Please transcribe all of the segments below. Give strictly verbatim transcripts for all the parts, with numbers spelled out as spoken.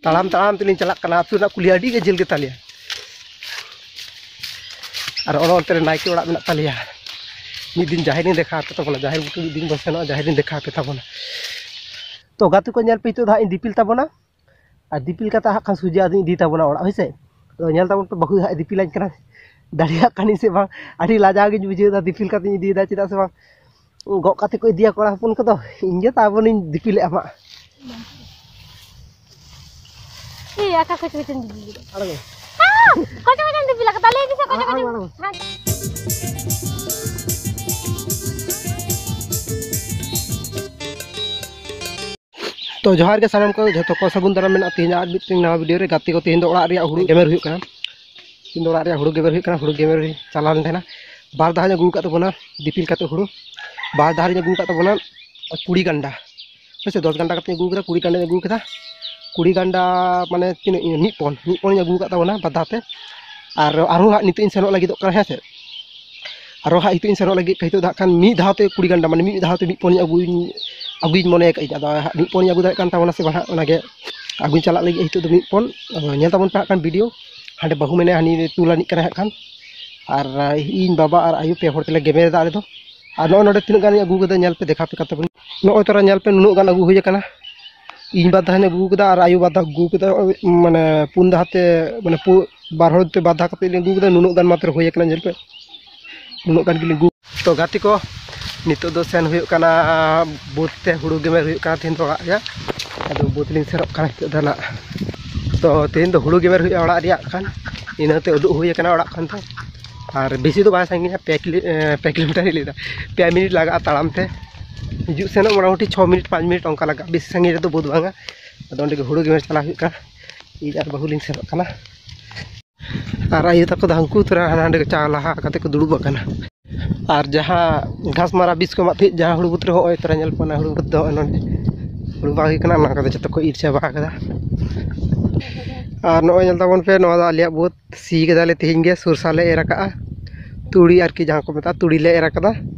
ᱛᱟᱲᱟᱢ ᱛᱟᱲᱟᱢ ᱛᱮᱞᱤᱧ ᱪᱟᱞᱟᱜ ᱠᱟᱱᱟ᱾ ᱟᱹᱛᱩ ᱨᱮᱱᱟᱜ ᱠᱩᱞᱦᱤ ᱟᱹᱰᱤ ᱜᱮ ᱡᱷᱟᱹᱞ ᱜᱮᱛᱟᱞᱮᱭᱟ᱾ ᱟᱨ ᱚᱱᱮ ᱚᱱᱛᱮ ᱨᱮ ᱱᱟᱭᱠᱮ ᱚᱲᱟᱜ ᱢᱮᱱᱟᱜ ᱛᱟᱞᱮᱭᱟ᱾ ᱢᱤᱫ ᱫᱤᱱ ᱡᱟᱦᱮᱨ ᱞᱤᱧ ᱫᱮᱠᱷᱟᱣ ᱟᱯᱮ ᱛᱟᱵᱚᱱᱟ, ᱡᱟᱦᱮᱨ ᱵᱩᱴᱟᱹ ᱢᱤᱫ ᱫᱤᱱ ᱵᱚᱱ ᱥᱮᱱᱚᱜᱼᱟ, ᱡᱟᱦᱮᱨ ᱞᱤᱧ ᱫᱮᱠᱷᱟᱣ ᱟᱯᱮ ᱛᱟᱵᱚᱱᱟ᱾ ᱛᱚ ᱜᱟᱛᱮ ᱠᱚ, ᱧᱮᱞ ᱯᱮ, ᱱᱤᱛᱚᱜ ᱫᱚ ᱦᱟᱸᱜ ᱤᱧ ᱫᱤᱯᱤᱞ ᱛᱟᱵᱚᱱᱟ᱾ ᱟᱨ ᱫᱤᱯᱤᱞ ᱠᱟᱛᱮ ᱦᱟᱸᱜ ᱠᱷᱟᱱ ᱥᱚᱡᱷᱮ ᱟᱫᱚᱧ ᱤᱫᱤ ᱛᱟᱵᱚᱱᱟ ᱚᱲᱟᱜ, ᱦᱳᱭ ᱥᱮ᱾ ᱟᱫᱚ ᱧᱮᱞ ᱛᱟᱵᱚᱱ ᱯᱮ, ᱵᱟᱹᱦᱩ ᱦᱟᱸᱜ ᱫᱤᱯᱤᱞᱟᱹᱧ ᱠᱟᱱᱟ᱾ ᱫᱟᱲᱮᱭᱟᱜ ᱠᱟᱹᱱᱟᱹᱧ ᱥᱮ ᱵᱟᱝ, ᱟᱹᱰᱤ ᱞᱟᱡᱟᱣ ᱜᱤᱧ ᱵᱩᱡᱷᱟᱹᱣ ᱮᱫᱟ ᱫᱤᱯᱤᱞ ᱠᱟᱛᱮᱧ ᱤᱫᱤᱭᱮᱫᱟ, ᱪᱮᱫᱟᱜ ᱥᱮ ᱵᱟᱝ, ᱜᱚᱜ ᱠᱟᱛᱮ ᱠᱚ ᱤᱫᱤᱭᱟ ᱠᱚᱲᱟ ᱦᱚᱯᱚᱱ ᱠᱚᱫᱚ, ᱤᱧ ᱜᱮ ᱛᱟᱵᱚᱱᱤᱧ ᱫᱤᱯᱤᱞᱮᱫᱼᱟ ᱦᱟᱸᱜ᱾ ᱮᱭ, ᱟᱠᱟ ᱠᱚᱪ ᱠᱚᱪᱚᱧ ᱫᱤᱯᱤᱞ ᱠᱮᱫᱟ᱾ ᱟᱲᱜᱚ᱾ ᱦᱮᱸ, ᱠᱚᱪ ᱠᱚᱪᱚᱧ ᱫᱤᱯᱤᱞ ᱠᱟᱫᱟ, ᱞᱟᱹᱭ ᱢᱮᱥᱮ, ᱠᱚᱪ ᱟᱲᱜᱚ, ᱠᱚᱪᱚᱧ᱾ ᱟᱲᱜᱚ᱾ ᱦᱮᱸ᱾ ᱛᱚ ᱡᱚᱦᱟᱨ ᱜᱮ ᱥᱟᱱᱟᱢ ᱠᱚ, ᱡᱷᱚᱛᱚ ᱠᱚ ᱥᱟᱹᱜᱩᱱ ᱫᱟᱨᱟᱢ ᱢᱮᱱᱟᱜᱼᱟ᱾ ᱛᱮᱦᱮᱧ ᱟᱨ ᱢᱤᱫᱴᱮᱱ ᱱᱟᱣᱟ ᱵᱷᱤᱰᱤᱭᱳ ᱨᱮ᱾ ᱜᱟᱛᱮ ᱠᱚ, ᱛᱮᱦᱮᱧ ᱫᱚ ᱚᱲᱟᱜ ᱨᱮᱭᱟᱜ ᱦᱩᱲᱩ ᱜᱮᱢᱮᱨ ᱦᱩᱭᱩᱜ ᱠᱟᱱᱟ᱾ ᱛᱮᱦᱮᱧ ᱫᱚ ᱚᱲᱟᱜ ᱨᱮᱭᱟᱜ ᱦᱩᱲᱩ ᱜᱮᱢᱮᱨ ᱦᱩᱭᱩᱜ ᱠᱟᱱᱟ᱾ ᱦᱩᱲᱩ ᱜᱮᱢᱮᱨ ᱪᱟᱞᱟᱣ ᱞᱮᱱ ᱛᱟᱦᱮᱱᱟ᱾ ᱵᱟᱨ ᱫᱷᱟᱣ ᱤᱧ ᱟᱹᱜᱩ ᱟᱠᱟᱫ ᱛᱟᱵᱚᱱᱟ ᱫᱤᱯᱤᱞ ᱠᱟᱛᱮ ᱦᱩᱲᱩ᱾ ᱵᱟᱨ ᱫᱷᱟᱣ ᱤᱧ ᱟᱹᱜᱩ ᱟᱠᱟᱫ ᱛᱟᱵᱚᱱᱟ ᱠᱩᱲᱤ ᱜᱟᱱᱰᱟ᱾ ᱦᱳᱭ ᱥᱮ, ᱫᱚᱥ ᱜᱟᱱᱰᱟ ᱠᱟᱛᱮ ᱟᱹᱜᱩ ᱠᱮᱫᱟ, ᱠᱩᱲᱤ ᱜᱟᱱᱰᱟᱧ ᱟᱹᱜᱩ ᱠᱮᱫᱟ᱾ ᱠᱩᱲᱤ ᱜᱟᱱᱰᱟ ᱢᱟᱱᱮ ᱛᱤᱱᱟᱹᱜ, ᱢᱤᱫ ᱯᱚᱱ, ᱢᱤᱫ ᱯᱚᱱᱤᱧ ᱟᱹᱜᱩ ᱟᱠᱟᱫ ᱛᱟᱵᱚᱱᱟ ᱵᱟᱨ ᱫᱷᱟᱣ ᱛᱮ᱾ ᱟᱨ ᱟᱨᱦᱚᱸ ᱦᱟᱸᱜ ᱱᱤᱛᱚᱜ ᱤᱧ ᱥᱮᱱᱚᱜ ᱞᱟᱹᱜᱤᱫᱚᱜ ᱠᱟᱱᱟ, ᱦᱮᱸ ᱥᱮ᱾ ᱟᱨᱦᱚᱸ ᱦᱟᱸᱜ ᱱᱤᱛᱚᱜ ᱤᱧ ᱥᱮᱱᱚᱜ ᱞᱟᱹᱜᱤᱫ, ᱱᱤᱛᱚᱜ ᱫᱚ ᱦᱟᱸᱜ ᱠᱷᱟᱱ ᱢᱤᱫ ᱫᱷᱟᱣ ᱛᱮ ᱠᱩᱲᱤ ᱜᱟᱱᱰᱟ, ᱢᱟᱱᱮ ᱢᱤᱫ ᱫᱷᱟᱣ ᱛᱮ ᱢᱤᱫ ᱯᱚᱱᱤᱧ ᱟᱹᱜᱩᱧ, ᱟᱹᱜᱩᱧ ᱢᱚᱱᱮ ᱟᱠᱟᱫᱟᱹᱧ᱾ ᱟᱫᱚ ᱦᱟᱸᱜ ᱢᱤᱫ ᱯᱚᱱᱤᱧ ᱟᱹᱜᱩ ᱫᱟᱲᱮᱭᱟᱜ ᱠᱟᱱ ᱛᱟᱵᱚᱱᱟ ᱥᱮ ᱵᱟᱝ ᱦᱟᱸᱜ, ᱚᱱᱟᱜᱮ ᱟᱹᱜᱩᱧ ᱪᱟᱞᱟᱜ ᱞᱟᱹᱜᱤᱫ ᱱᱤᱛᱚᱜ ᱫᱚ ᱢᱤᱫ ᱯᱚᱱ᱾ ᱟᱫᱚ ᱧᱮᱞ ᱛᱟᱵᱚᱱ ᱯᱮ ᱦᱟᱸᱜ ᱠᱷᱟᱱ ᱵᱷᱤᱰᱤᱭᱳ, ᱦᱟᱸᱰᱮ ᱵᱟᱹᱦᱩ ᱢᱮᱱᱟᱭᱟ, ᱦᱟᱹᱱᱤ ᱛᱩᱞ ᱟᱹᱱᱤᱡ ᱠᱟᱱᱟᱭ ᱦᱟᱸᱜ ᱠᱷᱟᱱ᱾ ᱟᱨ ᱤᱧ ᱵᱟᱵᱟ ᱟᱨ ᱟᱭᱳ ᱯᱮ ᱦᱚᱲ ᱛᱮᱞᱮ ᱜᱮᱢᱮᱨ ᱮᱫᱟ ᱟᱞᱮ ᱫᱚ᱾ ᱟᱨ ᱱᱚᱜᱼᱚᱭ ᱱᱚᱰᱮ ᱛᱤᱱᱟᱹᱜ ᱜᱟᱱᱤᱧ ᱟᱹᱜᱩ ᱠᱟᱫᱟ, ᱧᱮᱞ ᱯᱮ, ᱫᱮᱠᱷᱟᱣ ᱯᱮ ᱠᱟᱛᱮ ᱵᱚᱱ᱾ ᱱᱚᱜᱼᱚᱭ ᱛᱚᱨᱟ ᱧᱮᱞ ᱯᱮ, ᱱᱩᱱᱟᱹᱜ ᱜᱟᱱ ᱟᱹᱜᱩ ᱦᱩᱭ ᱟᱠᱟᱱᱟ᱾ ᱤᱧ ᱵᱟᱨ ᱫᱷᱟᱣ ᱤᱧ ᱟᱹᱜᱩ ᱠᱟᱫᱟ ᱟᱨ ᱟᱭᱳ ᱵᱟᱨ ᱫᱷᱟᱣ ᱟᱹᱜᱩ ᱠᱟᱫᱟ, ᱢᱟᱱᱮ ᱯᱩᱱ ᱫᱷᱟᱣ ᱛᱮ, ᱢᱟᱱᱮ ᱯᱩ-, ᱵᱟᱨ ᱦᱚᱲ ᱛᱮ ᱵᱟᱨ ᱫᱷᱟᱣ ᱠᱟᱛᱮ ᱞᱤᱧ ᱟᱹᱜᱩ ᱠᱟᱫᱟ᱾ ᱱᱩᱱᱟᱹᱜ ᱜᱟᱱ ᱢᱟᱛᱨᱚ ᱦᱩᱭ ᱟᱠᱟᱱᱟ, ᱧᱮᱞ ᱯᱮ, ᱱᱩᱱᱟᱹᱜ ᱜᱟᱱ ᱜᱮᱞᱤᱧ ᱟᱹᱜᱩ᱾ ᱛᱚ ᱜᱟᱛᱮ ᱠᱚ, ᱱᱤᱛᱚᱜ ᱫᱚ ᱥᱮᱱ ᱦᱩᱭᱩᱜ ᱠᱟᱱᱟ ᱵᱟᱹᱫᱽ ᱛᱮ, ᱦᱩᱲᱩ ᱜᱮᱢᱮᱨ ᱦᱩᱭᱩᱜ ᱠᱟᱱᱟ ᱛᱮᱦᱮᱧ ᱫᱚ ᱚᱲᱟᱜ ᱨᱮᱭᱟᱜ᱾ ᱟᱫᱚ ᱵᱟᱹᱫᱽ ᱞᱤᱧ ᱥᱮᱱᱚᱜ ᱠᱟᱱᱟ ᱱᱤᱛᱚᱜ ᱫᱚ ᱱᱟᱜ᱾ ᱛᱚ ᱛᱮᱦᱮᱧ ᱫᱚ ᱦᱩᱲᱩ ᱜᱮᱢᱮᱨ ᱦᱩᱭᱩᱜᱼᱟ ᱚᱲᱟᱜ ᱨᱮᱭᱟᱜ ᱠᱷᱟᱱ, ᱤᱱᱟᱹᱛᱮ ᱩᱰᱩᱠ ᱦᱩᱭ ᱟᱠᱟᱱᱟ ᱚᱲᱟᱜ ᱠᱷᱚᱱ ᱫᱚ᱾ ᱟᱨ ᱵᱮᱥᱤ ᱫᱚ ᱵᱟᱭ ᱥᱟᱺᱜᱤᱧᱟ, ᱯᱮ ᱠᱤᱞᱳ, ᱮ, ᱯᱮ ᱠᱤᱞᱳᱢᱤᱴᱟᱨ ᱤᱧ ᱞᱟᱹᱭᱫᱟ, ᱯᱮ ᱢᱤᱱᱤᱴ ᱞᱟᱜᱟᱜᱼᱟ ᱛᱟᱲᱟᱢ ᱛᱮ᱾ ᱦᱤᱡᱩᱜ ᱥᱮᱱᱚᱜ ᱢᱚᱴᱟᱢᱩᱴᱤ ᱪᱷᱚ ᱢᱤᱱᱤᱴ, ᱯᱟᱸᱪ ᱢᱤᱱᱤᱴ ᱚᱱᱠᱟ ᱞᱟᱜᱟᱜᱼᱟ, ᱵᱮᱥᱤ ᱥᱟᱺᱜᱤᱧ ᱨᱮᱫᱚ ᱵᱟᱹᱫᱽ ᱵᱟᱝᱟ᱾ ᱟᱫᱚ ᱚᱸᱰᱮ ᱜᱮ ᱦᱩᱲᱩ ᱜᱮᱢᱮᱨ ᱪᱟᱞᱟᱜ ᱦᱩᱭᱩᱜ ᱠᱟᱱᱟ᱾ ᱤᱧ ᱟᱨ ᱵᱟᱹᱦᱩ ᱞᱤᱧ ᱥᱮᱱᱚᱜ ᱠᱟᱱᱟ᱾ ᱟᱨ ᱟᱭᱳ ᱛᱟᱠᱚ ᱫᱚ ᱦᱟᱹᱱᱠᱩ ᱛᱚᱨᱟ ᱦᱟᱱᱟ ᱦᱟᱸᱰᱮ ᱪᱟ ᱞᱟᱦᱟ ᱠᱟᱛᱮ ᱠᱚ ᱫᱩᱲᱩᱵ ᱟᱠᱟᱱᱟ᱾ ᱟᱨ ᱡᱟᱦᱟᱸ ᱜᱷᱟᱥᱢᱟᱨᱟ ᱵᱤᱥ ᱠᱚ ᱮᱢᱟᱜ ᱛᱟᱦᱮᱸᱫ, ᱡᱟᱦᱟᱸ ᱦᱩᱲᱩ ᱵᱩᱫᱽ ᱨᱮ, ᱦᱚᱸᱜᱼᱚᱭ ᱛᱚᱨᱟ ᱧᱮᱞ ᱯᱮ, ᱚᱱᱟ ᱦᱩᱲᱩ ᱵᱩᱫᱽ ᱫᱚ ᱦᱚᱸᱜᱼᱚᱭ ᱱᱚᱰᱮ ᱦᱩᱲᱩ ᱵᱟᱝ ᱦᱩᱭ ᱠᱟᱱᱟ, ᱚᱱᱟ ᱠᱚᱫᱚ ᱡᱚᱛᱚ ᱠᱚ ᱤᱨ ᱪᱟᱵᱟ ᱟᱠᱟᱫᱟ᱾ ᱟᱨ ᱱᱚᱜᱼᱚᱭ ᱧᱮᱞ ᱛᱟᱵᱚᱱ ᱯᱮ, ᱱᱚᱣᱟ ᱫᱚ ᱟᱞᱮᱭᱟᱜ ᱵᱟᱹᱫᱽ, ᱥᱤ ᱠᱮᱫᱟᱞᱮ ᱛᱮᱦᱮᱧ ᱜᱮ, ᱥᱚᱨᱥᱟ ᱞᱮ ᱮᱨ ᱟᱠᱟᱜᱼᱟ, ᱛᱩᱲᱤ ᱟᱨᱠᱤ ᱡᱟᱦᱟᱸ ᱠᱚ ᱢᱮᱛᱟᱜᱼᱟ, ᱛᱩᱲᱤ ᱞᱮ ᱮᱨ ᱟᱠᱟᱫᱟ᱾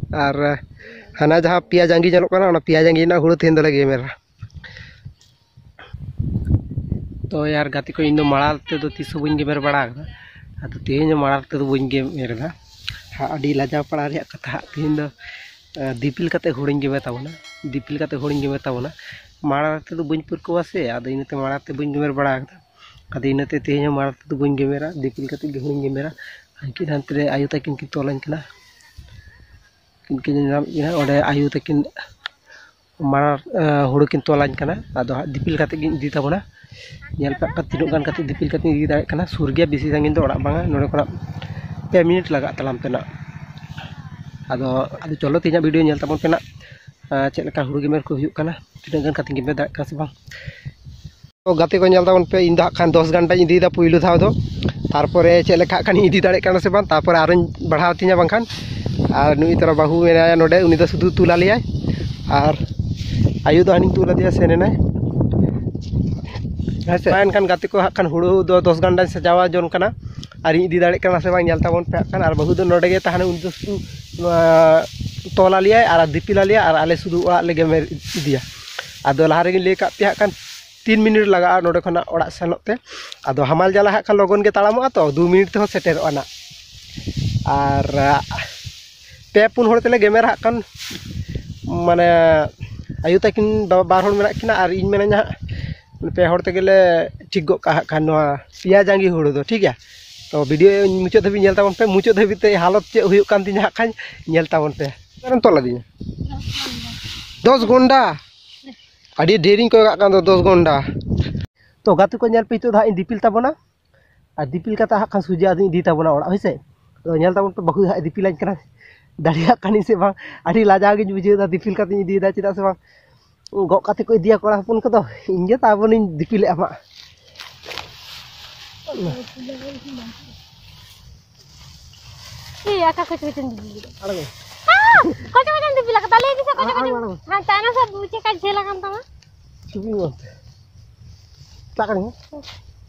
ᱟᱨ ᱦᱟᱱᱟ ᱡᱟᱦᱟᱸ ᱯᱮᱸᱭᱟ ᱡᱟᱸᱜᱤ ᱧᱮᱞᱚᱜ ᱠᱟᱱᱟ, ᱚᱱᱟ ᱯᱮᱸᱭᱟ ᱡᱟᱸᱜᱤ ᱨᱮᱱᱟᱜ ᱦᱩᱲᱩ ᱛᱮᱦᱮᱧ ᱫᱚᱞᱮ ᱜᱮᱢᱮᱨᱟ᱾ ᱛᱚ ᱭᱟᱨ ᱜᱟᱛᱮ ᱠᱚ, ᱤᱧ ᱫᱚ ᱢᱟᱲᱟᱝ ᱛᱮᱫᱚ ᱛᱤᱥ ᱦᱚᱸ ᱵᱟᱹᱧ ᱜᱮᱢᱮᱨ ᱵᱟᱲᱟ ᱟᱠᱟᱫᱟ᱾ ᱟᱫᱚ ᱛᱮᱦᱮᱧ ᱦᱚᱸ ᱢᱟᱲᱟᱝ ᱛᱮᱫᱚ ᱵᱟᱹᱧ ᱜᱮᱢᱮᱨ ᱮᱫᱟ᱾ ᱦᱟᱸᱜ, ᱟᱹᱰᱤ ᱞᱟᱡᱟᱣ ᱯᱟᱲᱟ ᱨᱮᱭᱟᱜ ᱠᱟᱛᱷᱟ ᱦᱟᱸᱜ, ᱛᱮᱦᱮᱧ ᱫᱚ ᱟᱸ, ᱫᱤᱯᱤᱞ ᱠᱟᱛᱮ ᱦᱩᱲᱩᱧ ᱜᱮᱢᱮᱨ ᱛᱟᱵᱚᱱᱟ᱾ ᱫᱤᱯᱤᱞ ᱠᱟᱛᱮ ᱦᱩᱲᱩᱧ ᱜᱮᱢᱮᱨ ᱛᱟᱵᱚᱱᱟ᱾ ᱢᱟᱲᱟᱝ ᱛᱮᱫᱚ ᱵᱟᱹᱧ ᱯᱟᱹᱨᱠᱟᱹᱣᱟ ᱥᱮ, ᱟᱫᱚ ᱤᱱᱟᱹᱛᱮ ᱢᱟᱲᱟᱝ ᱛᱮ ᱵᱟᱹᱧ ᱜᱮᱢᱮᱨ ᱵᱟᱲᱟ ᱟᱠᱟᱫᱟ᱾ ᱟᱫᱚ ᱤᱱᱟᱹᱛᱮ ᱛᱮᱦᱮᱧ ᱦᱚᱸ ᱢᱟᱲᱟᱝ ᱛᱮᱫᱚ ᱵᱟᱹᱧ ᱜᱮᱢᱮᱨᱟ, ᱫᱤᱯᱤᱞ ᱠᱟᱛᱮ ᱜᱮ ᱦᱩᱲᱩᱧ ᱜᱮᱢᱮᱨᱟ᱾ ᱩᱱᱠᱤᱱ ᱦᱟᱱᱛᱮ ᱨᱮ ᱟᱭᱳ ᱛᱟᱹᱠᱤᱱ ᱠᱤᱱ ᱛᱚᱞᱟᱧ ᱠᱟᱱᱟ᱾ ᱩᱱᱠᱤᱱ ᱠᱤᱱ ᱧᱮᱞ ᱧᱟᱢᱮᱫ ᱠᱤᱱᱟ, ᱚᱸᱰᱮ ᱟᱭᱳ ᱛᱟᱹᱠᱤᱱ ᱢᱟᱲᱟᱝ, ᱮ, ᱦᱩᱲᱩ ᱠᱤᱱ ᱛᱚᱞᱟᱧ ᱠᱟᱱᱟ᱾ ᱟᱫᱚ ᱦᱟᱸᱜ ᱫᱤᱯᱤᱞ ᱠᱟᱛᱮ ᱜᱤᱧ ᱤᱫᱤ ᱛᱟᱵᱚᱱᱟ᱾ ᱧᱮᱞ ᱯᱮ ᱦᱟᱸᱜ ᱛᱤᱱᱟᱹᱜ ᱜᱟᱱ ᱠᱟᱛᱮ ᱫᱤᱯᱤᱞ ᱠᱟᱛᱮ ᱤᱧ ᱤᱫᱤ ᱫᱟᱲᱮᱭᱟᱜ ᱠᱟᱱᱟ᱾ ᱥᱩᱨ ᱜᱮᱭᱟ, ᱵᱮᱥᱤ ᱥᱟᱺᱜᱤᱧ ᱫᱚ ᱚᱲᱟᱜ ᱵᱟᱝᱟ, ᱱᱚᱰᱮ ᱠᱷᱚᱱᱟᱜ ᱯᱮ ᱢᱤᱱᱤᱴ ᱞᱟᱜᱟᱜ ᱛᱟᱞᱟᱝ ᱯᱮ ᱱᱟᱜ᱾ ᱟᱫᱚ, ᱟᱫᱚ ᱪᱚᱞᱚ ᱛᱮᱦᱮᱧᱟᱜ ᱵᱷᱤᱰᱤᱭᱳ ᱧᱮᱞ ᱛᱟᱵᱚᱱ ᱯᱮ ᱱᱟᱜ, ᱮ, ᱪᱮᱫ ᱞᱮᱠᱟ ᱦᱩᱲᱩ ᱜᱮᱢᱮᱨ ᱠᱚ ᱦᱩᱭᱩᱜ ᱠᱟᱱᱟ, ᱛᱤᱱᱟᱹᱜ ᱜᱟᱱ ᱠᱟᱛᱮᱧ ᱜᱮᱢᱮᱨ ᱫᱟᱲᱮᱭᱟᱜ ᱠᱟᱱᱟ ᱥᱮ ᱵᱟᱝ᱾ ᱛᱚ ᱜᱟᱛᱮ ᱠᱚ, ᱧᱮᱞ ᱛᱟᱵᱚᱱ ᱯᱮ, ᱤᱧ ᱫᱚ ᱦᱟᱸᱜ ᱠᱷᱟᱱ ᱫᱚᱥ ᱜᱟᱱᱰᱟᱧ ᱤᱫᱤᱭᱮᱫᱟ ᱯᱩᱭᱞᱩ ᱫᱷᱟᱣ ᱫᱚ᱾ ᱛᱟᱨᱯᱚᱨᱮ ᱪᱮᱫ ᱞᱮᱠᱟ ᱦᱟᱸᱜ ᱠᱷᱟᱱᱤᱧ ᱤᱫᱤ ᱫᱟᱲᱮᱭᱟᱜ ᱠᱟᱱᱟ ᱥᱮ ᱵᱟᱝ, ᱛᱟᱨᱯᱚᱨᱮ ᱟᱨᱚᱧ ᱵᱟᱲᱦᱟᱣ ᱛᱤᱧᱟ ᱵᱟᱝᱠᱷᱟᱱ᱾ ᱟᱨ ᱱᱩᱭ ᱛᱟᱨᱟ ᱵᱟᱹᱦᱩ ᱢᱮᱱᱟᱭᱟ ᱱᱚᱰᱮ, ᱩᱱᱤ ᱫᱚ ᱥᱩᱫᱷᱩ ᱛᱩᱞ ᱟᱞᱮᱭᱟᱭ᱾ ᱟᱨ ᱟᱭᱳ ᱫᱚ ᱦᱟᱹᱱᱤᱧ ᱛᱩᱞ ᱟᱫᱮᱭᱟ, ᱥᱮᱱ ᱮᱱᱟᱭ᱾ ᱦᱮᱸ ᱥᱮ? ᱮᱱᱠᱷᱟᱱ ᱜᱟᱛᱮ ᱠᱚ, ᱦᱟᱸᱜ ᱠᱷᱟᱱ ᱦᱩᱲᱩ ᱫᱚ ᱫᱚᱥ ᱜᱟᱱᱰᱟᱧ ᱥᱟᱡᱟᱣᱟ ᱡᱚᱱ ᱠᱟᱱᱟ᱾ ᱟᱨᱤᱧ ᱤᱫᱤ ᱫᱟᱲᱮᱭᱟᱜ ᱠᱟᱱᱟ ᱥᱮ ᱵᱟᱝ, ᱧᱮᱞ ᱛᱟᱵᱚᱱ ᱯᱮ ᱦᱟᱸᱜ ᱠᱷᱟᱱ᱾ ᱟᱨ ᱵᱟᱹᱦᱩ ᱫᱚ ᱱᱚᱰᱮ ᱜᱮ ᱛᱟᱦᱮᱱᱟ, ᱩᱱᱤ ᱫᱚ ᱥᱩᱫᱷᱩ ᱱᱚᱣᱟ ᱛᱚᱞ ᱟᱞᱮᱭᱟᱭ ᱟᱨ ᱫᱤᱯᱤᱞ ᱟᱞᱮᱭᱟ, ᱟᱨ ᱟᱞᱮ ᱥᱩᱫᱷᱩ ᱚᱲᱟᱜ ᱞᱮ ᱜᱮᱢᱮᱨ ᱤᱫᱤᱭᱟ᱾ ᱟᱫᱚ ᱞᱟᱦᱟ ᱨᱮᱜᱮᱧ ᱞᱟᱹᱭ ᱠᱟᱜ ᱯᱮᱭᱟ ᱦᱟᱸᱜ ᱠᱷᱟᱱ, ᱛᱤᱱ ᱢᱤᱱᱤᱴ ᱞᱟᱜᱟᱜᱼᱟ ᱱᱚᱰᱮ ᱠᱷᱚᱱᱟᱜ ᱚᱲᱟᱜ ᱥᱮᱱᱚᱜ ᱛᱮ᱾ ᱟᱫᱚ ᱦᱟᱢᱟᱞ ᱡᱟᱞᱟ ᱦᱟᱸᱜ ᱠᱷᱟᱱ ᱞᱚᱜᱚᱱ ᱜᱮ ᱛᱟᱲᱟᱢᱚᱜᱼᱟ ᱛᱚ, ᱫᱩ ᱢᱤᱱᱤᱴ ᱛᱮᱦᱚᱸ ᱥᱮᱴᱮᱨᱚᱜᱼᱟ ᱱᱟᱜ᱾ ᱟᱨ, ᱟ, ᱯᱮ ᱯᱩᱱ ᱦᱚᱲ ᱛᱮᱞᱮ ᱜᱮᱢᱮᱨᱟ ᱦᱟᱸᱜ ᱠᱷᱟᱱ, ᱢᱟᱱᱮ ᱟᱭᱳ ᱛᱟᱹᱠᱤᱱ ᱵᱟᱵᱟ ᱵᱟᱨ ᱦᱚᱲ ᱢᱮᱱᱟᱜ ᱠᱤᱱᱟ ᱟᱨ ᱤᱧ ᱢᱮᱱᱟᱹᱧ ᱦᱟᱸᱜ, ᱯᱮ ᱦᱚᱲ ᱛᱮᱜᱮ ᱞᱮ ᱴᱷᱤᱠ ᱜᱚᱫ ᱠᱟᱜᱼᱟ ᱦᱟᱸᱜ ᱠᱷᱟᱱ ᱱᱚᱣᱟ ᱯᱮᱭᱟ ᱡᱟᱸᱜᱮ ᱦᱩᱲᱩ ᱫᱚ, ᱴᱷᱤᱠ ᱜᱮᱭᱟ? ᱛᱚ ᱵᱷᱤᱰᱤᱭᱳ ᱢᱩᱪᱟᱹᱫ ᱫᱷᱟᱹᱵᱤᱡ ᱧᱮᱞ ᱛᱟᱵᱚᱱ ᱯᱮ, ᱢᱩᱪᱟᱹᱫ ᱫᱷᱟᱹᱵᱤᱡ ᱛᱮ ᱦᱟᱞᱚᱛ ᱪᱮᱫ ᱦᱩᱭᱩᱜ ᱠᱟᱱ ᱛᱤᱧᱟ ᱦᱟᱸᱜ ᱠᱷᱟᱱ ᱧᱮᱞ ᱛᱟᱵᱚᱱ ᱯᱮ᱾ ᱚᱠᱟᱨᱮᱢ ᱛᱚᱞ ᱟᱹᱫᱤᱧᱟ? ᱫᱚᱥ ᱜᱚᱱᱰᱟ᱾ ᱟᱹᱰᱤ ᱰᱷᱮᱨᱤᱧ ᱠᱚᱭᱚᱜᱟᱜ ᱠᱟᱱ ᱫᱚ, ᱫᱚᱥ ᱜᱚᱱᱰᱟ᱾ ᱛᱚ ᱜᱟᱛᱮ ᱠᱚ, ᱧᱮᱞ ᱯᱮ, ᱱᱤᱛᱚᱜ ᱫᱚ ᱦᱟᱸᱜ ᱤᱧ ᱫᱤᱯᱤᱞ ᱛᱟᱵᱚᱱᱟ᱾ ᱟᱨ ᱫᱤᱯᱤᱞ ᱠᱟᱛᱮ ᱦᱟᱸᱜ ᱠᱷᱟᱱ ᱥᱚᱡᱷᱮ ᱟᱫᱚᱧ ᱤᱫᱤ ᱛᱟᱵᱚᱱᱟ ᱚᱲᱟᱜ, ᱦᱳᱭ ᱥᱮ᱾ ᱟᱫᱚ ᱧᱮᱞ ᱛᱟᱵᱚᱱ ᱯᱮ, ᱵᱟᱹᱦᱩ ᱦᱟᱸᱜ ᱫᱤᱯᱤᱞᱟᱹᱧ ᱠᱟᱱᱟ᱾ ᱫᱟᱲᱮᱭᱟᱜ ᱠᱟᱹᱱᱟᱹᱧ ᱥᱮ ᱵᱟᱝ, ᱟᱹᱰᱤ ᱞᱟᱡᱟᱣ ᱜᱤᱧ ᱵᱩᱡᱷᱟᱹᱣ ᱮᱫᱟ ᱫᱤᱯᱤᱞ ᱠᱟᱛᱮᱧ ᱤᱫᱤᱭᱮᱫᱟ, ᱪᱮᱫᱟᱜ ᱥᱮ ᱵᱟᱝ ᱜᱚᱜ ᱠᱟᱛᱮ ᱠᱚ ᱤᱫᱤᱭᱟ ᱠᱚᱲᱟ ᱦᱚᱯᱚᱱ ᱠᱚᱫᱚ, ᱤᱧ ᱜᱮ ᱛᱟᱵᱚᱱᱤᱧ ᱫᱤᱯᱤᱞᱮᱫᱼᱟ ᱦᱟᱸᱜ᱾ ᱮᱭ, ᱟᱠᱟ ᱠᱷᱚᱪ ᱠᱷᱚᱪᱮᱢ ᱫᱤᱯᱤᱞ ᱠᱮᱫᱟ? ᱟᱬᱜᱚ᱾ ᱦᱮᱸ, ᱠᱷᱚᱪ ᱠᱷᱚᱪᱮᱢ ᱫᱤᱯᱤᱞ ᱠᱟᱫᱟ, ᱞᱟᱹᱭ ᱫᱤᱧ ᱥᱮ ᱠᱷᱚᱪ ᱠᱷᱚᱪᱮᱢ᱾ ᱟᱬᱜᱚ, ᱟᱬᱜᱚ᱾ ᱦᱮᱸ, ᱛᱟᱭᱱᱚᱢ ᱥᱮᱫ ᱪᱮᱫ ᱠᱟ ᱡᱷᱟᱹᱞ ᱟᱠᱟᱱ ᱛᱟᱢᱟ? ᱪᱩᱯᱤ ᱢᱮ ᱚᱱᱛᱮ᱾ ᱪᱟᱞᱟᱜ ᱠᱟᱹᱱᱟᱹᱧ ᱦᱮᱸ᱾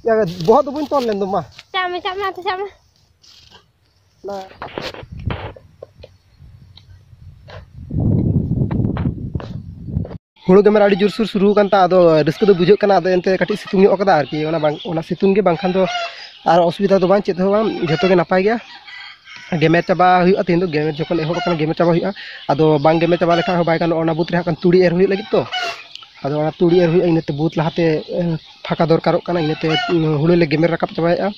ᱭᱟ, ᱵᱚᱦᱚᱜ ᱫᱚ ᱵᱟᱹᱧ ᱛᱚᱞ ᱞᱮᱱ ᱫᱚ ᱢᱟ᱾ ᱪᱟᱜ ᱢᱮ, ᱪᱟᱜ ᱢᱮ, ᱟᱫᱚ ᱪᱟᱜ ᱢᱮ᱾ ᱚᱱᱟ ᱦᱩᱲᱩ ᱜᱮᱢᱮᱨ ᱟᱹᱰᱤ ᱡᱳᱨᱥᱳᱨ ᱥᱩᱨᱩ ᱠᱟᱱ ᱛᱟ, ᱟᱫᱚ ᱨᱟᱹᱥᱠᱟᱹ ᱫᱚ ᱵᱩᱡᱷᱟᱹᱜ ᱠᱟᱱᱟ, ᱟᱫᱚ ᱮᱱᱛᱮ ᱠᱟᱹᱴᱤᱡ ᱥᱤᱛᱩᱝ ᱧᱚᱜ ᱠᱟᱫᱟ ᱟᱨᱠᱤ, ᱚᱱᱟ ᱵᱟᱝ, ᱚᱱᱟ ᱥᱤᱛᱩᱝ ᱜᱮ, ᱵᱟᱝᱠᱷᱟᱱ ᱫᱚ ᱟᱨ ᱚᱥᱩᱵᱤᱫᱷᱟ ᱫᱚ ᱵᱟᱝ, ᱪᱮᱫ ᱦᱚᱸ ᱵᱟᱝ, ᱡᱷᱚᱛᱚ ᱜᱮ ᱱᱟᱯᱟᱭ ᱜᱮᱭᱟ᱾ ᱜᱮᱢᱮᱨ ᱪᱟᱵᱟ ᱦᱩᱭᱩᱜᱼᱟ, ᱛᱮᱦᱮᱧ ᱫᱚ ᱜᱮᱢᱮᱨ ᱡᱚᱠᱷᱚᱱ ᱮᱦᱚᱵ ᱟᱠᱟᱱᱟ, ᱜᱮᱢᱮᱨ ᱪᱟᱵᱟ ᱦᱩᱭᱩᱜᱼᱟ᱾ ᱟᱫᱚ ᱵᱟᱝ ᱜᱮᱢᱮᱨ ᱪᱟᱵᱟ ᱞᱮᱠᱷᱟᱱ ᱦᱚᱸ ᱵᱟᱭ ᱜᱟᱱᱚᱜᱼᱟ, ᱚᱱᱟ ᱵᱩᱛ ᱨᱮ ᱦᱟᱸᱜ ᱠᱷᱟᱱ ᱛᱩᱲᱤ ᱮᱨ ᱦᱩᱭᱩᱜ ᱞᱟᱹᱜᱤᱫ ᱛᱚ, ᱟᱫᱚ ᱚᱱᱟ ᱛᱩᱲᱤ ᱮᱨ ᱦᱩᱭᱩᱜᱼᱟ, ᱤᱱᱟᱹᱛᱮ ᱵᱩᱛ ᱞᱟᱦᱟᱛᱮ ᱮ, ᱯᱷᱟᱸᱠᱟ ᱫᱚᱨᱠᱟᱨᱚᱜ ᱠᱟᱱᱟ, ᱤᱱᱟᱹᱛᱮ ᱦᱩᱲᱩ ᱞᱮ ᱜᱮᱢᱮᱨ ᱨᱟᱠᱟᱵ ᱪᱟᱵᱟᱭᱮᱫᱼᱟ᱾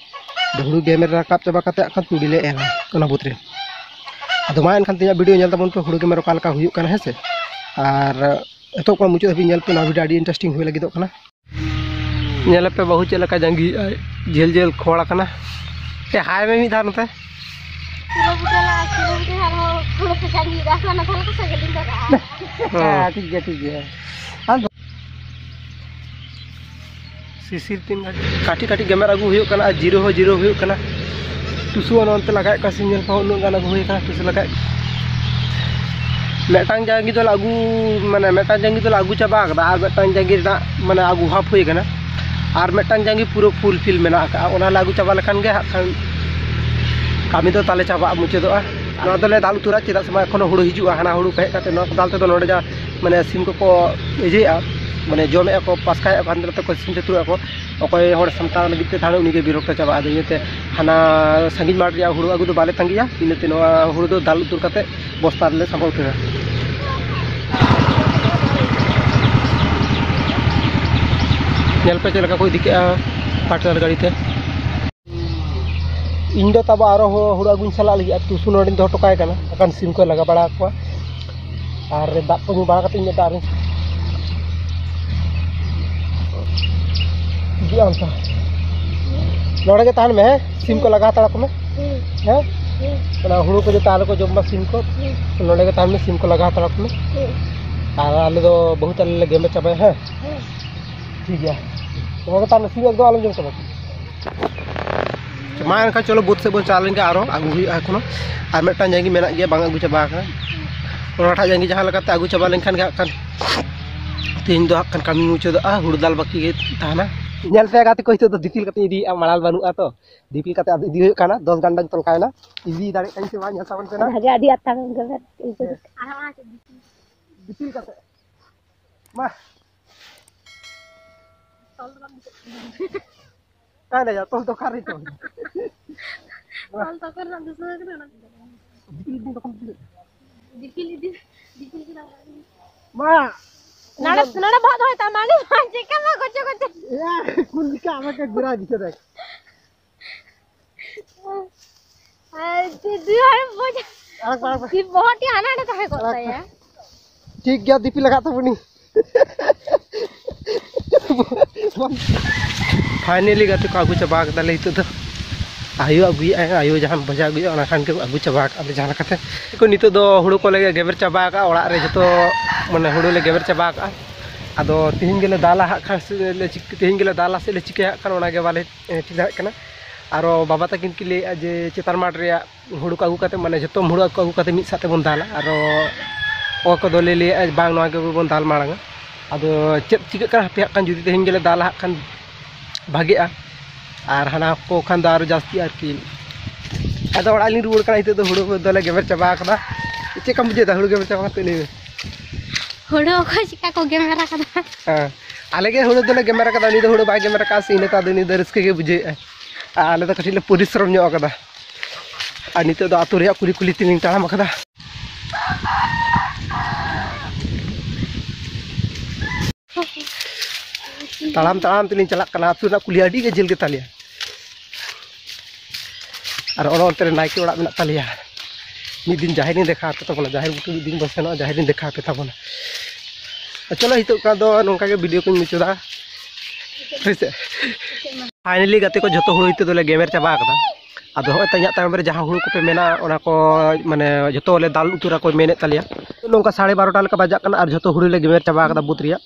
ᱟᱫᱚ ᱦᱩᱲᱩ ᱜᱮᱢᱮᱨ ᱨᱟᱠᱟᱵ ᱪᱟᱵᱟ ᱠᱟᱛᱮ ᱦᱟᱸᱜ ᱠᱷᱟᱱ ᱛᱩᱲᱤ ᱞᱮ ᱮᱨᱟ ᱚᱱᱟ ᱵᱩᱛ ᱨᱮ᱾ ᱟᱫᱚ ᱢᱟ ᱮᱱᱠᱷᱟᱱ ᱛᱮᱦᱮᱧᱟᱜ ᱵᱷᱤᱰᱤᱭᱳ ᱧᱮᱞ ᱛᱟᱵᱚᱱ ᱯᱮ, ᱦᱩᱲᱩ ᱜᱮᱢᱮᱨ ᱚᱠᱟ ᱞᱮᱠᱟ ᱦᱩᱭᱩᱜ ᱠᱟᱱᱟ, ᱦᱮᱸ ᱥᱮ᱾ ᱟᱨ ᱮᱛᱚᱦᱚᱵ ᱠᱷᱚᱱ ᱢᱩᱪᱟᱹᱫ ᱦᱟᱹᱵᱤᱡ ᱧᱮᱞ ᱯᱮ, ᱱᱚᱣᱟ ᱵᱷᱤᱰᱤᱭᱳ ᱟᱹᱰᱤ ᱤᱱᱴᱟᱨᱮᱥᱴᱤᱝ ᱦᱩᱭ ᱞᱟᱹᱜᱤᱫᱚᱜ ᱠᱟᱱᱟ᱾ ᱧᱮᱞ ᱯᱮ ᱵᱟᱹᱦᱩ ᱪᱮᱫ ᱞᱮᱠᱟ ᱡᱟᱸᱜᱤᱭᱮᱫᱼᱟᱭ, ᱡᱷᱟᱹᱞ ᱡᱷᱟᱹᱞ ᱠᱷᱚᱲ ᱟᱠᱟᱱᱟ᱾ ᱮ, ᱦᱟᱭ ᱢᱮ ᱢᱤᱫ ᱫᱷᱟᱣ ᱱᱚᱛᱮ᱾ ᱯᱩᱨᱟᱹ ᱵᱩᱴᱟᱹ ᱞᱟᱜᱟ, ᱯᱩᱨᱟᱹ ᱵᱩᱴᱟᱹ ᱟᱨᱦᱚᱸ ᱯᱩᱨᱟᱹ ᱯᱮ ᱡᱟᱸᱜᱤᱭᱮᱫᱟ, ᱟᱨᱦᱚᱸ ᱚᱱᱟ ᱫᱷᱟᱨᱮ ᱠᱚ ᱥᱮᱫ ᱜᱮᱞᱤᱧ ᱫᱚᱦᱚ ᱠᱟᱜᱼᱟ᱾ ᱦᱮᱸ, ᱴᱷᱤᱠ ᱜᱮᱭᱟ, ᱴᱷᱤᱠ ᱜᱮᱭᱟ᱾ ᱟᱫᱚ ᱥᱤᱥᱤᱨ ᱛᱤᱱ ᱜᱷᱟᱹᱲᱤᱡ? ᱠᱟᱹᱴᱤᱡ ᱠᱟᱹᱴᱤᱡ ᱜᱮᱢᱮᱨ ᱟᱹᱜᱩ ᱦᱩᱭᱩᱜ ᱠᱟᱱᱟ ᱟᱨ ᱡᱤᱨᱟᱹ ᱦᱚᱸ ᱡᱤᱨᱟᱹ ᱦᱩᱭᱩᱜ ᱠᱟᱱᱟ᱾ ᱴᱩᱥᱩ ᱦᱚᱸ ᱱᱚᱱᱛᱮ ᱞᱟᱜᱟᱭᱮᱫ ᱠᱚᱣᱟ, ᱥᱤᱢ ᱧᱮᱞ ᱠᱚᱦᱚᱸ ᱩᱱᱟᱹᱜ ᱜᱟᱱ ᱟᱹᱜᱩ ᱦᱩᱭ ᱟᱠᱟᱱᱟ, ᱴᱩᱥᱩ ᱞᱟᱜᱟᱭᱮᱫ ᱠᱚᱣᱟ᱾ ᱢᱤᱫᱴᱟᱝ ᱡᱟᱸᱜᱤ ᱫᱚᱞᱮ ᱟᱹᱜᱩ, ᱢᱟᱱᱮ ᱢᱤᱫᱴᱟᱝ ᱡᱟᱸᱜᱤ ᱫᱚᱞᱮ ᱟᱹᱜᱩ ᱪᱟᱵᱟ ᱟᱠᱟᱫᱟ, ᱟᱨ ᱢᱤᱫᱴᱟᱝ ᱡᱟᱸᱜᱤ ᱨᱮᱱᱟᱜ ᱢᱟᱱᱮ ᱟᱹᱜᱩ ᱦᱟᱯ ᱦᱩᱭ ᱟᱠᱟᱱᱟ, ᱟᱨ ᱢᱤᱫᱴᱟᱝ ᱡᱟᱸᱜᱤ ᱯᱩᱨᱟᱹ ᱯᱷᱩᱞ ᱯᱷᱤᱞ ᱢᱮᱱᱟᱜ ᱟᱠᱟᱫᱼᱟ᱾ ᱚᱱᱟ ᱞᱮ ᱟᱹᱜᱩ ᱪᱟᱵᱟ ᱞᱮᱠᱷᱟᱱ ᱜᱮ ᱦᱟᱸᱜ ᱠᱷᱟᱱ ᱠᱟᱹᱢᱤ ᱫᱚ ᱛᱟᱞᱮ ᱪᱟᱵᱟᱜᱼᱟ, ᱢᱩᱪᱟᱹᱫᱚᱜᱼᱟ᱾ ᱱᱚᱣᱟ ᱫᱚᱞᱮ ᱫᱟᱞ ᱩᱛᱟᱹᱨᱟ, ᱪᱮᱫᱟᱜ ᱥᱮ ᱢᱟ ᱮᱠᱷᱚᱱᱳ ᱦᱩᱲᱩ ᱦᱤᱡᱩᱜᱼᱟ, ᱦᱟᱱᱟ ᱦᱩᱲᱩ ᱯᱮᱦᱮᱡ ᱠᱟᱛᱮ ᱱᱚᱣᱟ ᱠᱚ ᱫᱟᱞ ᱛᱮᱫᱚ ᱱᱚᱰᱮ ᱡᱟ ᱢᱟᱱᱮ ᱥᱤᱢ ᱠᱚᱠᱚ ᱤᱭᱟᱹᱭᱮᱫᱼᱟ, ᱢᱟᱱᱮ ᱡᱚᱢᱮᱫᱼᱟ ᱠᱚ, ᱯᱟᱥᱠᱟᱭᱮᱫᱼᱟ ᱠᱚ, ᱦᱟᱱᱛᱮ ᱱᱟᱛᱮ ᱠᱚ ᱥᱤᱢ ᱪᱟᱹᱛᱩᱨᱚᱜᱼᱟ ᱠᱚ᱾ ᱚᱠᱚᱭ ᱦᱚᱲ ᱥᱟᱢᱴᱟᱣ ᱞᱟᱹᱜᱤᱫ ᱛᱮ, ᱛᱟᱦᱚᱞᱮ ᱩᱱᱤᱜᱮ ᱵᱤᱨᱚᱠᱛᱚ ᱪᱟᱵᱟᱜᱼᱟ᱾ ᱟᱫᱚ ᱤᱱᱟᱹᱛᱮ ᱦᱟᱱᱟ ᱥᱟᱺᱜᱤᱧ ᱢᱟᱴᱷ ᱨᱮᱭᱟᱜ ᱦᱩᱲᱩ ᱟᱹᱜᱩ ᱫᱚ ᱵᱟᱞᱮ ᱛᱟᱸᱜᱤᱭᱟ, ᱤᱱᱟᱹᱛᱮ ᱱᱚᱣᱟ ᱦᱩᱲᱩ ᱫᱚ ᱫᱟᱞ ᱩᱛᱟᱹᱨ ᱠᱟᱛᱮ ᱵᱚᱥᱛᱟ ᱨᱮᱞᱮ ᱥᱟᱢᱵᱟᱣ ᱩᱛᱟᱹᱨᱟ᱾ ᱧᱮᱞ ᱯᱮ ᱪᱮᱫ ᱞᱮᱠᱟ ᱠᱚ ᱤᱫᱤ ᱠᱮᱜᱼᱟ ᱴᱨᱟᱠᱴᱟᱨ ᱜᱟᱹᱰᱤ ᱛᱮ᱾ ᱤᱧ ᱫᱚ ᱛᱟᱵᱚ ᱟᱨᱚ ᱦᱚ-, ᱦᱩᱲᱩ ᱟᱹᱜᱩᱧ ᱪᱟᱞᱟᱜ ᱞᱟᱹᱜᱤᱫ, ᱟᱨ ᱴᱩᱥᱩ ᱱᱚᱰᱮᱧ ᱫᱚᱦᱚ ᱦᱚᱴᱚ ᱠᱟᱭ ᱠᱟᱱᱟ, ᱵᱟᱠᱷᱟᱱ ᱥᱤᱢ ᱠᱚᱭ ᱞᱟᱜᱟ ᱵᱟᱲᱟ ᱟᱠᱚᱣᱟ᱾ ᱟᱨ ᱫᱟᱜ ᱠᱚ ᱧᱩ ᱵᱟᱲᱟ ᱠᱟᱛᱮ ᱤᱧ ᱢᱮᱛᱟᱜ ᱨᱮ ᱦᱤᱡᱩᱜ ᱟᱢ ᱛᱚ᱾ ᱱᱚᱰᱮ ᱜᱮ ᱛᱟᱦᱮᱱ ᱢᱮ, ᱦᱮᱸ? ᱥᱤᱢ ᱠᱚ ᱞᱟᱜᱟ ᱦᱟᱛᱟᱲ ᱟᱠᱚ ᱢᱮ᱾ ᱦᱮᱸ? ᱚᱱᱟ ᱦᱩᱲᱩ ᱠᱚ ᱡᱚᱛᱚ ᱟᱞᱚ ᱠᱚ ᱡᱚᱢ ᱢᱟ ᱥᱤᱢ ᱠᱚ᱾ ᱱᱚᱰᱮ ᱜᱮ ᱛᱟᱦᱮᱱ ᱢᱮ, ᱥᱤᱢ ᱠᱚ ᱞᱟᱜᱟ ᱦᱟᱛᱟᱲ ᱟᱠᱚ ᱢᱮ᱾ ᱟᱨ ᱟᱞᱮ ᱫᱚ ᱵᱟᱹᱦᱩ ᱛᱟᱞᱮ ᱞᱮ ᱜᱮᱢᱮᱨ ᱪᱟᱵᱟᱭᱟ, ᱦᱮᱸ? ᱴᱷᱤᱠ ᱜᱮᱭᱟ᱾ ᱱᱚᱰᱮ ᱜᱮ ᱛᱟᱦᱮᱱ ᱢᱮ, ᱥᱤᱢ ᱮᱠᱫᱚᱢ ᱟᱞᱚᱢ ᱡᱚᱢ ᱪᱟᱵᱟ ᱠᱚᱣᱟ᱾ ᱢᱟ ᱮᱱᱠᱷᱟᱱ ᱪᱚᱞᱚ ᱵᱟᱹᱫᱽ ᱥᱮᱫ ᱵᱚᱱ ᱪᱟᱞᱟᱣ ᱞᱮᱱ ᱜᱮ, ᱟᱨᱚ ᱟᱹᱜᱩ ᱦᱩᱭᱩᱜᱼᱟ ᱮᱠᱷᱚᱱᱳ᱾ ᱟᱨ ᱢᱤᱫᱴᱟᱝ ᱡᱟᱸᱜᱤ ᱢᱮᱱᱟᱜ ᱜᱮᱭᱟ, ᱵᱟᱝ ᱟᱹᱜᱩ ᱪᱟᱵᱟ ᱟᱠᱟᱱᱟ᱾ ᱚᱱᱟᱴᱟᱜ ᱡᱟᱸᱜᱤ ᱡᱟᱦᱟᱸ ᱞᱮᱠᱟᱛᱮ ᱟᱹᱜᱩ ᱪᱟᱵᱟ ᱞᱮᱱᱠᱷᱟᱱ ᱜᱮ ᱦᱟᱸᱜ ᱠᱷᱟᱱ ᱛᱮᱦᱮᱧ ᱫᱚ ᱦᱟᱸᱜ ᱠᱷᱟᱱ ᱠᱟᱹᱢᱤ ᱢᱩᱪᱟᱹᱫᱚᱜᱼᱟ, ᱦᱩᱲᱩ ᱫᱟᱞ ᱵᱟᱹᱠᱤ ᱜᱮ ᱛᱟᱦᱮᱱᱟ᱾ ᱧᱮᱞ ᱯᱮ ᱜᱟᱛᱮ ᱠᱚ, ᱱᱤᱛᱚᱜ ᱫᱚ ᱫᱤᱯᱤᱞ ᱠᱟᱛᱮ ᱤᱫᱤᱭᱮᱫᱼᱟ, ᱢᱟᱲᱟᱝ ᱵᱟᱹᱱᱩᱜᱼᱟ ᱛᱚ, ᱫᱤᱯᱤᱞ ᱠᱟᱛᱮ ᱟᱫᱚ ᱤᱫᱤ ᱦᱩᱭᱩᱜ ᱠᱟᱱᱟ᱾ ᱫᱚᱥ ᱜᱟᱱᱰᱟᱧ ᱛᱚᱞ ᱠᱟᱭᱱᱟ, ᱤᱫᱤ ᱫᱟᱲᱮᱭᱟᱜ ᱠᱟᱱᱟᱧ ᱥᱮ ᱵᱟᱝ ᱧᱮᱞ ᱛᱟᱵᱚᱱ ᱯᱮ ᱱᱟᱜ᱾ ᱵᱷᱟᱜᱮ, ᱟᱹᱰᱤ ᱟᱛᱟᱝ ᱜᱮ᱾ ᱫᱤᱯᱤᱞ ᱠᱟᱛᱮ᱾ ᱢᱟ᱾ ᱛᱚᱞ ᱫᱚ ᱵᱟᱢ ᱫᱤᱥᱟᱹ᱾ ᱚᱠᱟᱭ ᱱᱟᱭᱟ? ᱛᱚᱞ ᱫᱚ ᱚᱠᱟᱨᱮ ᱛᱚᱞ? ᱛᱚᱞ ᱫᱚ ᱚᱠᱟᱨᱮ ᱱᱟᱜ ᱫᱤᱥᱟᱹ ᱠᱟᱱᱟ ᱚᱱᱟ? ᱫᱤᱯᱤᱞ ᱤᱫᱤ ᱛᱚᱠᱷᱚᱱ ᱫᱤᱯᱤᱞ᱾ ᱫᱤᱯᱤᱞ ᱤᱫᱤ, ᱫᱤᱯᱤᱞ ᱠᱮᱫᱟ᱾ ᱢᱟ᱾ ᱱᱚᱰᱮ, ᱱᱚᱰᱮ ᱵᱚᱦᱚᱜ ᱫᱚᱦᱚᱭ ᱛᱟᱢ, ᱢᱟ, ᱪᱮᱫ ᱠᱟᱢ ᱜᱚᱪᱚ ᱜᱚᱪᱚ᱾ ᱮᱭᱟ, ᱠᱩᱞ ᱞᱮᱠᱟ ᱟᱢᱟᱜ ᱜᱮ ᱜᱩᱨᱟ ᱫᱤᱥᱟᱹ ᱫᱮᱠᱷ᱾ ᱟᱨ ᱡᱩᱫᱤ ᱟᱨ ᱵᱚᱡ-, ᱟᱲᱟᱜ ᱯᱮ, ᱟᱲᱟᱜ ᱯᱮ᱾ ᱫᱤ-, ᱵᱚᱦᱚᱜ ᱴᱷᱮᱱ ᱦᱟᱱᱟ ᱦᱟᱸᱰᱮ ᱛᱟᱦᱮᱸ ᱠᱚᱜ ᱟᱲᱟᱜ ᱯᱮ᱾ ᱛᱟᱭᱟ᱾ ᱴᱷᱤᱠ ᱜᱮᱭᱟ, ᱫᱤᱯᱤᱞ ᱞᱟᱜᱟᱜ ᱛᱟᱵᱚᱱᱤᱧ᱾ ᱯᱷᱟᱭᱱᱮᱞᱤ ᱜᱟᱛᱮ ᱠᱚ ᱟᱹᱜᱩ ᱪᱟᱵᱟ ᱠᱟᱫᱟᱞᱮ ᱱᱤᱛᱚᱜ ᱫᱚ᱾ ᱟᱭᱳ ᱟᱹᱜᱩᱭᱮᱫᱼᱟᱭ, ᱟᱭᱳ ᱡᱟᱦᱟᱸ ᱵᱷᱟᱡᱟ ᱟᱹᱜᱩᱭᱮᱫᱼᱟ, ᱚᱱᱟ ᱠᱷᱟᱱ ᱜᱮ ᱟᱹᱜᱩ ᱪᱟᱵᱟ ᱠᱟᱜᱼᱟ ᱞᱮ ᱡᱟᱦᱟᱸ ᱞᱮᱠᱟᱛᱮ᱾ ᱱᱤᱛᱚᱜ ᱫᱚ ᱦᱩᱲᱩ ᱠᱚᱞᱮ ᱜᱮᱢᱮᱨ ᱪᱟᱵᱟ ᱠᱟᱜᱼᱟ, ᱚᱲᱟᱜ ᱨᱮ ᱡᱚᱛᱚ, ᱢᱟᱱᱮ, ᱦᱩᱲᱩ ᱞᱮ ᱜᱮᱢᱮᱨ ᱪᱟᱵᱟ ᱠᱟᱜᱼᱟ᱾ ᱟᱫᱚ ᱛᱤᱦᱤᱧ ᱜᱮᱞᱮ ᱫᱟᱞᱟ ᱦᱟᱸᱜ ᱠᱷᱟᱱ, ᱥᱮ ᱞᱮ ᱪᱤᱠ-, ᱛᱤᱦᱤᱧ ᱜᱮᱞᱮ ᱫᱟᱞᱟ ᱥᱮ ᱞᱮ ᱪᱤᱠᱟᱹᱭᱟ ᱦᱟᱸᱜ ᱠᱷᱟᱱ, ᱚᱱᱟᱜᱮ ᱵᱟᱞᱮ, ᱮ, ᱴᱷᱤᱠ ᱫᱟᱲᱮᱭᱟᱜ ᱠᱟᱱᱟ᱾ ᱟᱨᱚ ᱵᱟᱵᱟ ᱛᱟᱹᱠᱤᱱ ᱠᱤᱱ ᱞᱟᱹᱭᱮᱫᱼᱟ ᱡᱮ ᱪᱮᱛᱟᱱ ᱢᱟᱴᱷ ᱨᱮᱭᱟᱜ ᱦᱩᱲᱩ ᱠᱚ ᱟᱹᱜᱩ ᱠᱟᱛᱮ, ᱢᱟᱱᱮ, ᱡᱚᱛᱚ ᱦᱩᱲᱩ ᱠᱚ ᱟᱹᱜᱩ ᱠᱟᱛᱮ ᱢᱤᱫ ᱥᱟᱶ ᱛᱮᱵᱚᱱ ᱫᱟᱞᱟ᱾ ᱟᱨᱚ ᱚᱠᱚᱭ ᱠᱚᱫᱚ ᱞᱮ ᱞᱟᱹᱭᱮᱫᱼᱟ ᱵᱟᱝ, ᱱᱚᱣᱟ ᱜᱮᱵᱚᱱ ᱫᱟᱞ ᱢᱟᱲᱟᱝᱟ᱾ ᱟᱫᱚ ᱪᱮᱫ ᱪᱤᱠᱟᱹᱜ ᱠᱟᱱᱟ ᱦᱟᱯᱮ ᱦᱟᱸᱜ ᱠᱷᱟᱱ, ᱡᱩᱫᱤ ᱛᱮᱦᱮᱧ ᱜᱮᱞᱮ ᱫᱟᱞᱟ ᱦᱟᱸᱜ ᱠᱷᱟᱱ ᱵᱷᱟᱜᱮᱜᱼᱟ, ᱟᱨ ᱦᱟᱱᱟ ᱠᱚ ᱠᱷᱟᱱ ᱫᱚ ᱟᱨᱚ ᱡᱟᱹᱥᱛᱤ ᱟᱨᱠᱤ᱾ ᱟᱫᱚ ᱚᱲᱟᱜ ᱞᱤᱧ ᱨᱩᱣᱟᱹᱲ ᱠᱟᱱᱟ, ᱱᱤᱛᱚᱜ ᱫᱚ ᱦᱩᱲᱩ ᱫᱚᱞᱮ ᱜᱮᱢᱮᱨ ᱪᱟᱵᱟ ᱠᱟᱫᱟ᱾ ᱪᱮᱫ ᱠᱟᱢ ᱵᱩᱡᱷᱟᱹᱣᱮᱫᱟ ᱦᱩᱲᱩ ᱜᱮᱢᱮᱨ ᱪᱟᱵᱟ ᱠᱟᱛᱮ? ᱞᱟᱹᱭ ᱢᱮ᱾ ᱦᱩᱲᱩ ᱚᱠᱚᱭ ᱪᱮᱠᱟ ᱠᱚ ᱜᱮᱢᱮᱨ ᱠᱟᱫᱟ? ᱦᱮᱸ, ᱟᱞᱮ ᱜᱮ ᱦᱩᱲᱩ ᱫᱚᱞᱮ ᱜᱮᱢᱮᱨ ᱠᱟᱫᱟ, ᱩᱱᱤ ᱫᱚ ᱦᱩᱲᱩ ᱵᱟᱭ ᱜᱮᱢᱮᱨ ᱠᱟᱫᱟ ᱥᱮ, ᱤᱱᱟᱹᱛᱮ ᱟᱫᱚ ᱩᱱᱤ ᱫᱚ ᱨᱟᱹᱥᱠᱟᱹ ᱜᱮ ᱵᱩᱡᱷᱟᱹᱣᱮᱫᱼᱟ᱾ ᱟᱨ ᱟᱞᱮ ᱫᱚ ᱠᱟᱹᱴᱤᱡ ᱞᱮ ᱯᱚᱨᱤᱥᱨᱚᱢ ᱧᱚᱜ ᱠᱟᱫᱟ᱾ ᱟᱨ ᱱᱤᱛᱚᱜ ᱫᱚ ᱟᱹᱛᱩ ᱨᱮᱭᱟᱜ ᱠᱩᱞᱦᱤ ᱠᱩᱞᱦᱤ ᱛᱮᱞᱤᱧ ᱛᱟᱲᱟᱢ ᱠᱟᱫᱟ᱾ ᱛᱟᱲᱟᱢ ᱛᱟᱲᱟᱢ ᱛᱮᱞᱤᱧ ᱪᱟᱞᱟᱜ ᱠᱟᱱᱟ, ᱟᱹᱛᱩ ᱨᱮᱱᱟᱜ ᱠᱩᱞᱦᱤ ᱟᱹᱰᱤ ᱜᱮ ᱡᱷᱟᱹᱞ ᱜᱮᱛᱟ ᱞᱮᱭᱟ᱾ ᱟᱨ ᱚᱱᱮ ᱚᱱᱛᱮ ᱨᱮ ᱱᱟᱭᱠᱮ ᱚᱲᱟᱜ ᱢᱮᱱᱟᱜ ᱛᱟᱞᱮᱭᱟ᱾ ᱢᱤᱫ ᱫᱤᱱ ᱡᱟᱦᱮᱨ ᱤᱧ ᱫᱮᱠᱷᱟ ᱟᱯᱮ ᱛᱟᱵᱚᱱᱟ, ᱡᱟᱦᱮᱨ ᱵᱩᱴᱟᱹ ᱢᱤᱫ ᱫᱤᱱ ᱵᱚᱱ ᱥᱮᱱᱚᱜᱼᱟ, ᱡᱟᱦᱮᱨ ᱤᱧ ᱫᱮᱠᱷᱟ ᱟᱯᱮ ᱛᱟᱵᱚᱱᱟ᱾ ᱪᱚᱞᱚ, ᱱᱤᱛᱚᱜ ᱠᱟᱱ ᱫᱚ ᱱᱚᱝᱠᱟ ᱜᱮ ᱵᱷᱤᱰᱤᱭᱳ ᱠᱚᱧ ᱢᱩᱪᱟᱹᱫᱟ᱾ ᱦᱳᱭ ᱥᱮ? ᱯᱷᱟᱭᱱᱮᱞᱤ ᱜᱟᱛᱮ ᱠᱚ, ᱡᱚᱛᱚ ᱦᱩᱲᱩ ᱤᱛᱟᱹ ᱫᱚᱞᱮ ᱜᱮᱢᱮᱨ ᱪᱟᱵᱟ ᱟᱠᱟᱫᱟ᱾ ᱟᱫᱚ ᱦᱚᱸᱜᱼᱚᱭ ᱛᱚ ᱤᱧᱟᱹᱜ ᱛᱟᱭᱚᱢ ᱨᱮ ᱡᱟᱦᱟᱸ ᱦᱩᱲᱩ ᱠᱚᱯᱮ ᱢᱮᱱᱟ, ᱚᱱᱟ ᱠᱚ ᱢᱟᱱᱮ ᱡᱚᱛᱚ ᱞᱮ ᱫᱟᱞ ᱩᱛᱟᱹᱨᱟ ᱠᱚ ᱢᱮᱱᱮᱫ ᱛᱟᱞᱮᱭᱟ᱾ ᱱᱚᱝᱠᱟ ᱥᱟᱲᱮ ᱵᱟᱨᱚᱴᱟ ᱞᱮᱠᱟ ᱵᱟᱡᱟᱜ ᱠᱟᱱᱟ ᱟᱨ ᱡᱚᱛᱚ ᱦᱩᱲᱩ ᱞᱮ ᱜᱮᱢᱮᱨ ᱪᱟᱵᱟ ᱟᱠᱟᱫᱟ ᱵᱟᱹᱫᱽ ᱨᱮᱭᱟᱜ᱾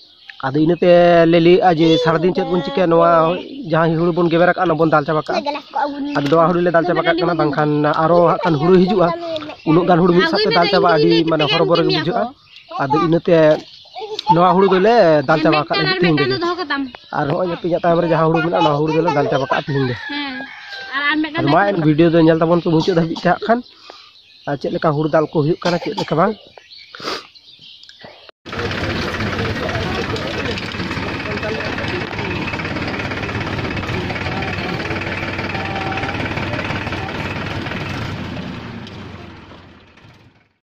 ᱟᱫᱚ ᱤᱱᱟᱹᱛᱮ ᱞᱮ ᱞᱟᱹᱭᱮᱫᱼᱟ ᱡᱮ ᱥᱟᱨᱟᱫᱤᱱ ᱪᱮᱫ ᱵᱚᱱ ᱪᱤᱠᱟᱹᱭᱟ, ᱱᱚᱣᱟ ᱡᱟᱦᱟᱸ ᱦᱩᱲᱩ ᱵᱚᱱ ᱜᱮᱢᱮᱨ ᱟᱠᱟᱫᱼᱟ, ᱚᱱᱟ ᱵᱚᱱ ᱫᱟᱞ ᱪᱟᱵᱟ ᱠᱟᱜᱼᱟ᱾ ᱟᱫᱚ ᱱᱚᱣᱟ ᱦᱩᱲᱩ ᱞᱮ ᱫᱟᱞ ᱪᱟᱵᱟ ᱠᱟᱜ ᱠᱟᱱᱟ, ᱵᱟᱝᱠᱷᱟᱱ ᱟᱨᱚ ᱦᱟᱸᱜ ᱠᱷᱟᱱ ᱦᱩᱲᱩ ᱦᱤᱡᱩᱜᱼᱟ, ᱩᱱᱟᱹᱜ ᱜᱟᱱ ᱦᱩᱲᱩ ᱢᱤᱫ ᱥᱟᱶᱛᱮ ᱫᱟᱞ ᱪᱟᱵᱟ ᱟᱹᱰᱤ ᱢᱟᱱᱮ ᱦᱚᱨᱚᱵᱚᱨᱚ ᱜᱮ ᱵᱩᱡᱷᱟᱹᱜᱼᱟ᱾ ᱟᱫᱚ ᱤᱱᱟᱹᱛᱮ ᱱᱚᱣᱟ ᱦᱩᱲᱩ ᱫᱚᱞᱮ ᱫᱟᱞ ᱪᱟᱵᱟ ᱠᱟᱜᱼᱟ ᱛᱮᱦᱮᱧ ᱨᱮᱜᱮ᱾ ᱟᱨ ᱦᱚᱸᱜᱼᱚᱭ ᱡᱮ ᱤᱧᱟᱹᱜ ᱛᱟᱭᱚᱢ ᱨᱮ ᱡᱟᱦᱟᱸ ᱦᱩᱲᱩ ᱢᱮᱱᱟᱜᱼᱟ, ᱱᱚᱣᱟ ᱦᱩᱲᱩ ᱫᱚᱞᱮ ᱫᱟᱞ ᱪᱟᱵᱟ ᱠᱟᱜᱼᱟ ᱛᱮᱦᱮᱧ ᱜᱮ᱾ ᱦᱮᱸ᱾ ᱟᱨ ᱟᱨ ᱢᱤᱫᱴᱟᱝ ᱟᱫᱚ ᱢᱟ ᱵᱷᱤᱰᱤᱭᱳ ᱫᱚ ᱧᱮᱞ ᱛᱟᱵᱚᱱ ᱯᱮ ᱢᱩᱪᱟᱹᱫ ᱫᱷᱟᱹᱵᱤᱡ ᱛᱮ ᱦᱟᱸᱜ ᱠᱷᱟᱱ, ᱟᱨ ᱪᱮᱫ ᱞᱮᱠᱟ ᱦᱩᱲᱩ ᱫᱟᱞ ᱠᱚ ᱦᱩᱭᱩᱜ ᱠᱟᱱᱟ, ᱪᱮᱫ ᱞᱮᱠᱟ ᱵᱟᱝ᱾